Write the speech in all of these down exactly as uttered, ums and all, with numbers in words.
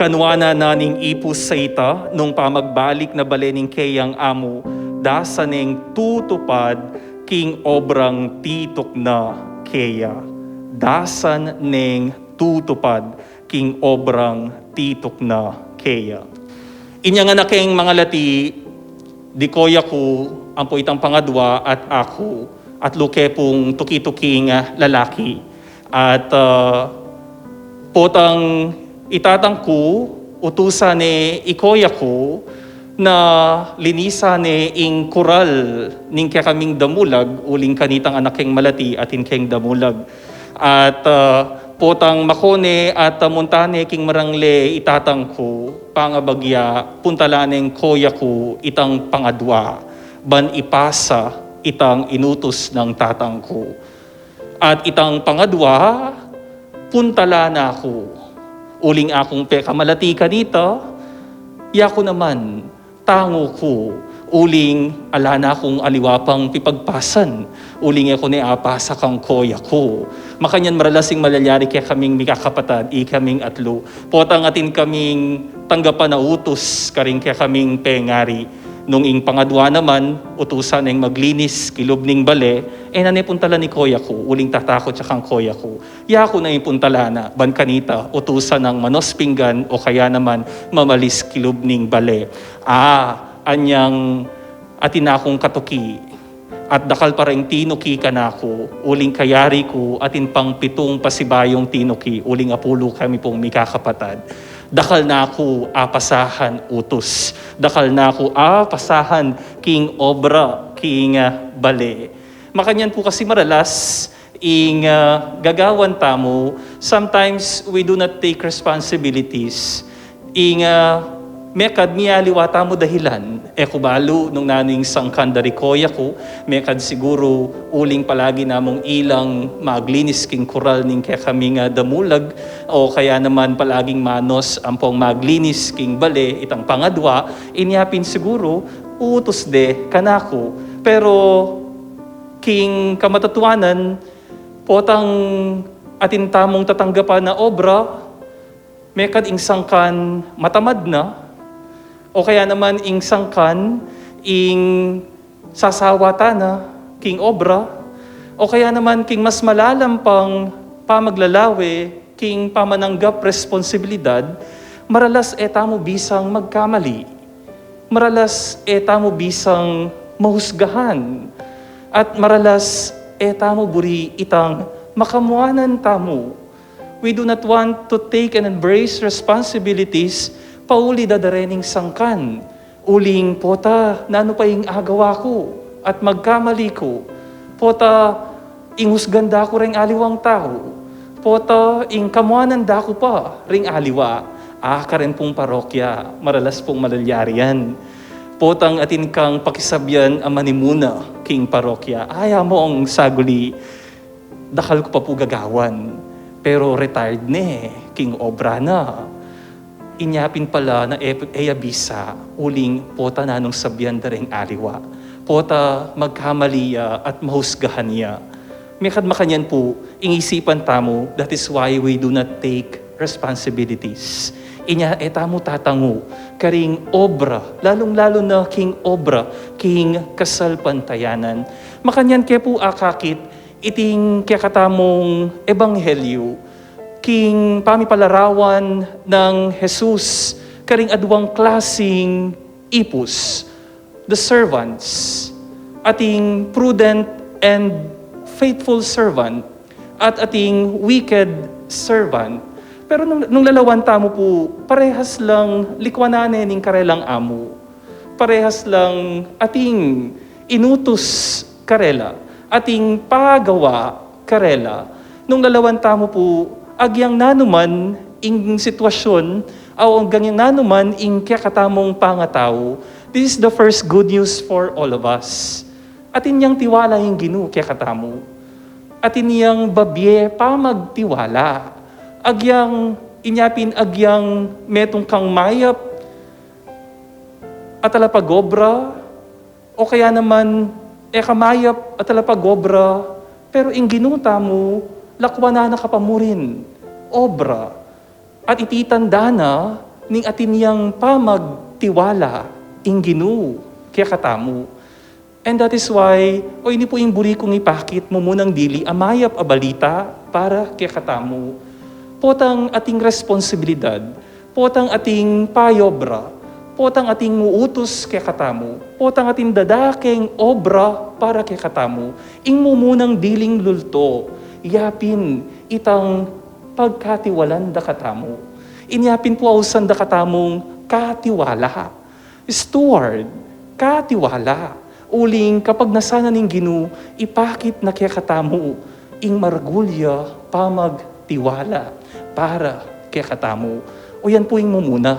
Kanuanan na ning ipus sa ita, nung pamagbalik na bale ning keyang amu, dasan neng tutupad king obrang tituk na keya. Dasan neng tutupad king obrang tituk na keya. Inyang anak keng mangalati, di koya ku, ampo itang pangadwa at aku, at luke pung tuki-tuking, ah, lalaki. At, ah, potang itatang ku, utusan ne i koya ku, na linisan ne ing kural ning kekaming damulag, uling kanitang anak keng malati at ing keng damulag. At, ah, potang makone at, ah, munta ne king marangle itatang ku, pangabagya, puntalan neng koya ku itang pangadwa, ban ipasa itang inutus nang tatang ku. At itang pangadwa, puntalan na ku. Uling akung pekamalati kanita, yaku naman, tangu ku, uling ala na kung aliwa pang pipagpasan, uling e ku ne apasa kang koya ku. Makanyan maralas ing malalyari kekaming mikakapatad, ikaming atlu. Potang atin kaming tanggapan a utus karing kekaming pengari. Nung ing pangadwa naman, utusan neng maglinis kilub ning bale, e na ne puntalan i koya ku, uling tatakut ya kang koya ku. Yaku na ing puntalan na, ban kanita, utusan nang manos pinggan o kaya naman mamalis kilub ning bale. A, anyang atin na kung katuki, at dakal pa reng tinuki kanaku, uling kayari ku atin pang pitung pasibayung tinuki, uling apulu kami pung mikakapatad. Dakal na ku apasahan utus, dakal na ku apasahan king obra, king, ah, bale. Makanyan pu kasi maralas, ing, ah, gagawan tamu, sometimes we do not take responsibilities. Ing, ah, mekad miyaliwa tamu dahilan. E ku balu nung nanu ing sangkan da ri koya ku, mekad siguru uling palagi namung ilang maglinis king kural ning kekaming damulag, o kaya naman palaging manos ampong maglinis king bale itang pangadwa, inya pin siguru utus de kanaku. Pero king kamatutuanan, potang atin tamung tatanggapan a obra, mekad ing sangkan matamad na, o kaya naman ing sangkan ing sasawa ta na king obra, o kaya naman king mas malalam pang pamaglalawe king pamananggap responsibilidad, maralas e tamu bisang magkamali. Maralas e tamu bisang mahusgahan, at maralas e tamu buri itang makamuanan tamu. We do not want to take and embrace responsibilities pauli da da rening sangkan. Uling pota, nanu pa ing agawa ku at magkamali ku? Pota, ing husgan da ku ring aliwang tau? Pota, ing kamuanan da ku pa ring aliwa? A, karen pung parokya, maralas pung malalyari yan. Potang atin kang pakisabyan a manimuna king parokya, aya mong saguli, dakal ku pa pu gagawan, pero retired ne king obra na. Inya pin pala na e, e ya bisa, uling pota nanung sabyan da ring aliwa. Pota magkamali ya at mahusgahan ya. Mekad makanyan pu, ing isipan tamu, that is why we do not take responsibilities. Inya e tamu tatangu karing obra, lalung-lalu na king obra, king kasalpantayanan. Makanyan ke pu akakit iting kekatamung ebanghelyu, king pamipalarawan nang Jesus karing aduang klasing ipus, the servants, ating prudent and faithful servant, at ating wicked servant. Pero nung, nung lalawan tamu pu, parehas lang likwanan ne ning karelang amu. Parehas lang ating inutus karela, ating pagawa karela. Nung lalawan tamu pu, agyang nanuman ing sitwasyun, o agyang nanuman ing kekatamung pangatau, this is the first good news for all of us. Atin yang tiwala ing Ginu kekatamu. Atin yang babie pamagtiwala. Agyang, inya pin agyang metung kang mayap a talapagobra, o kaya naman e ka mayap a talapagobra, pero ing Ginu tamu, lakwanan na ka pa murin obra. At ititandanan ning atin yang pamagtiwala ing Ginu kekatamu. And that is why, o ini pu ing buri kung ipakit, mumunang dili a mayap a balita para kekatamu. Potang ating responsibilidad, potang ating payobra, potang ating muutus kekatamu, potang ating dadakeng obra para kekatamu, ing mumunang diling lulto, yapin itang pagkatiwalan da katamu. Inya pin pu ausan da katamung katiwala. Steward, katiwala. Uling kapag nasana ning Ginu, ipakit na kekatamu ing maragul ya pamagtiwala para kekatamu. O yan pu ing mumuna.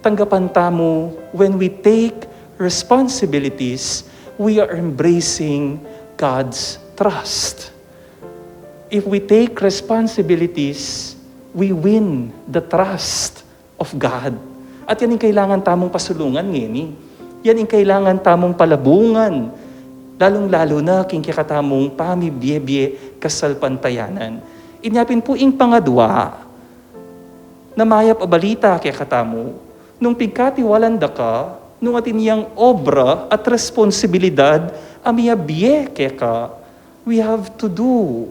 Tanggapan tamu, when we take responsibilities, we are embracing God's trust. If we take responsibilities, we win the trust of God. At yan ing kailangan tamung pasulungan ngeni. Yan ing kailangan tamung palabungan, lalung-lalu na king kekatamung pamibie-bie kasalpantayanan. Inya pin pu ing pangadwa, na mayap a balita kekatamu, nung pigkatiwalan da ka, nung atin yang obra at responsibilidad a miyabie keka, we have to do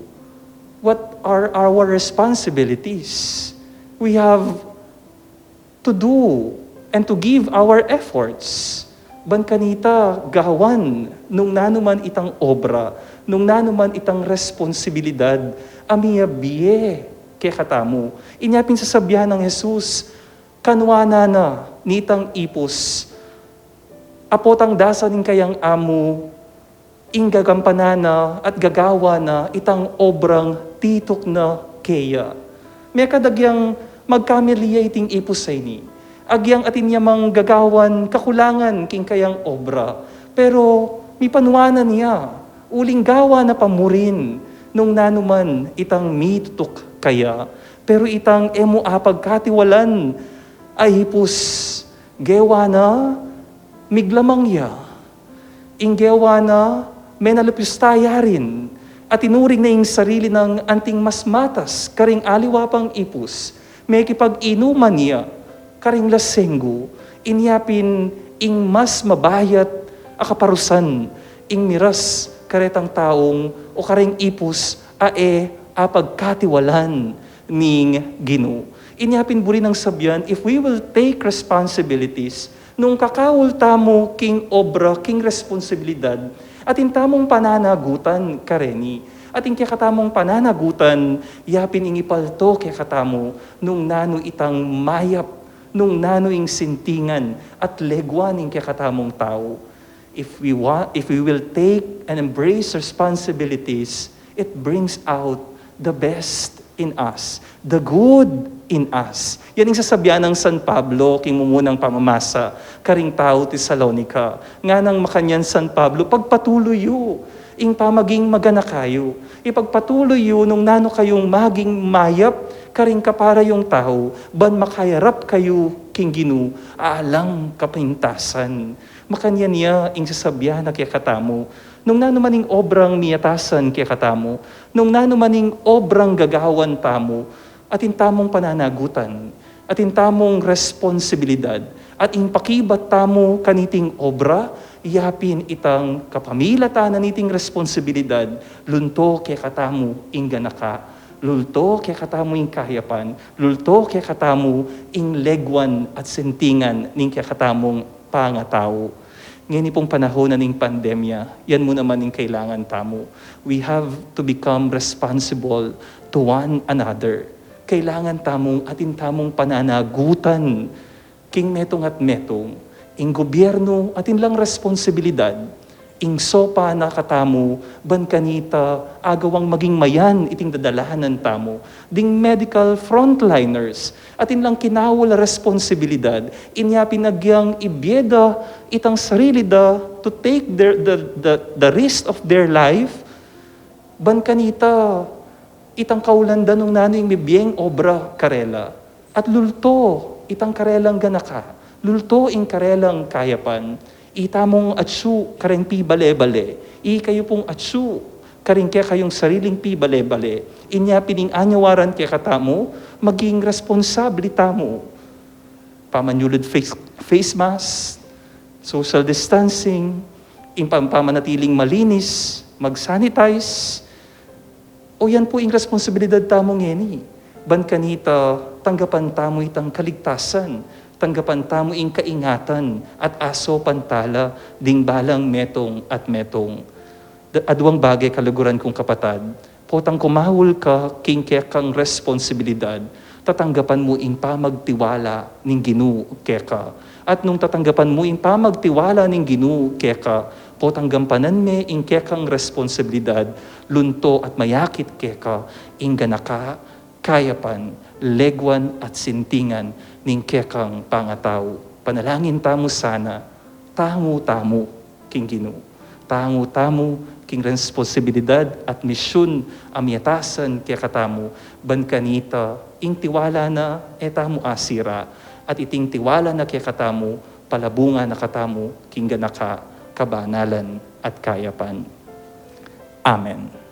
what are our responsibilities. We have to do and to give our efforts. Ban kanita gawan nung nanu man itang obra, nung nanu man itang responsibilidad a miyabie kekatamu. Inya pin sasabyan nang Jesus, kanwana na nitang ipus a potang dasa ning kayang amu ing gagampanan na at gagawan na itang obrang tituk na keya. Mekad agyang magkamili ya iting ipus a ini. Agyang atin ya mang gagawan kakulangan king kayang obra. Pero mipanwanan ya, uling gawan na pa murin nung nanu man itang mitutuk kaya. Pero itang e mu apagkatiwalan a ipus, gewa na miglamang ya. Ing gewa na, menalupyus ta ya rin, at tinuring na ing sarili nang anting mas matas karing aliwa pang ipus, mekipag-inuman ya karing lasenggu, inya pin ing mas mabayat a kaparusan, ing miras karetang taung o kareng ipus a e apagkatiwalan ning Ginu. Inya pin buri nang sabyan, if we will take responsibilities, nung kakaul tamu king obra, king responsibilidad, atin tamung pananagutan kareni. Atin kekatamung pananagutan, yapin ing ipalto kekatamu, nung nanu itang mayap, nung nanu ing sintingan at legwa ning kekatamung tau. If we wa-, if we will take and embrace responsibilities, it brings out the best in us, the good in us. Yan ing sasabyan nang San Pablo king mumunang pamamasa karing tau Tesalonica. Nganang makanyan San Pablo, pagpatuloy yu ing pamaging maganaka yu. Ipagpatuloy yu nung nanu kayung maging mayap karing kapara yung tau, ban makayarap kayu king Ginu alang kapintasan. Makanyan ya ing sasabyan na kekatamu, nung nanu man ing obrang miyatasan kekatamu, nung nanu man ing obrang gagawan tamu, atin tamung pananagutan, atin tamung responsibilidad, at ing pakibat tamu kaniting obra, yapin itang kapamilatan na niting responsibilidad, lunto kekatamu ing ganaka, lulto kekatamu ing kayapan, lulto kekatamu ing legwan at sintingan ning kekatamung pangatau. Ngeni pung panahon na ning pandemya, yan mu naman ing kailangan tamu. We have to become responsible to one another. Kailangan tamung atin tamung pananagutan king metung at metung. Ing gobyernu atin lang responsibilidad. Ing sopa na katamu, ban kanita agawang maging mayan iting dadalanan tamu. Ding medical frontliners, atin lang kinaul a responsibilidad, inya pin agyang ibie da itang sarili da to take their, the, the, the risk of their life, ban kanita itang kaulan da nung nanu ing mibieng obra karela. At lulto itang karelang ganaka, lulto ing karelang kayapan. Itamung atsu kareng pibale-bale, ikayu pung atsu karing kekayung sariling pibale-bale. Inya pin ing anyawaran kekatamu, maging responsable tamu. pamanyulud face, face mask, social distancing, ing pam-, pamanatiling malinis, mag-sanitize. O yan pu ing responsibilidad tamu ngeni. Ban kanita, tanggapan tamu itang kaligtasan, tanggapan tamu ing kaingatan at asopan tala ding balang metung at metung. Da-, aduang bage, kaluguran kung kapatad, potang kumaul ka king kekang responsibilidad, tatanggapan mu ing pamagtiwala ning Ginu keka. At nung tatanggapan mu ing pamagtiwala ning Ginu keka, potang gampanan me ing kekang responsibilidad, lunto at mayakit keka ing ganaka, kayapan, leguan at sintingan ning kekang pangatau. Panalangin tamu sana, tangu tamu king Ginu. Tangu tamu king responsibilidad at misyun a miyatasan kekatamu, ban kanita ing tiwala na e tamu asira, at iting tiwala na kekatamu palabungan na katamu king ganaka, kabanalan at kayapan. Amen.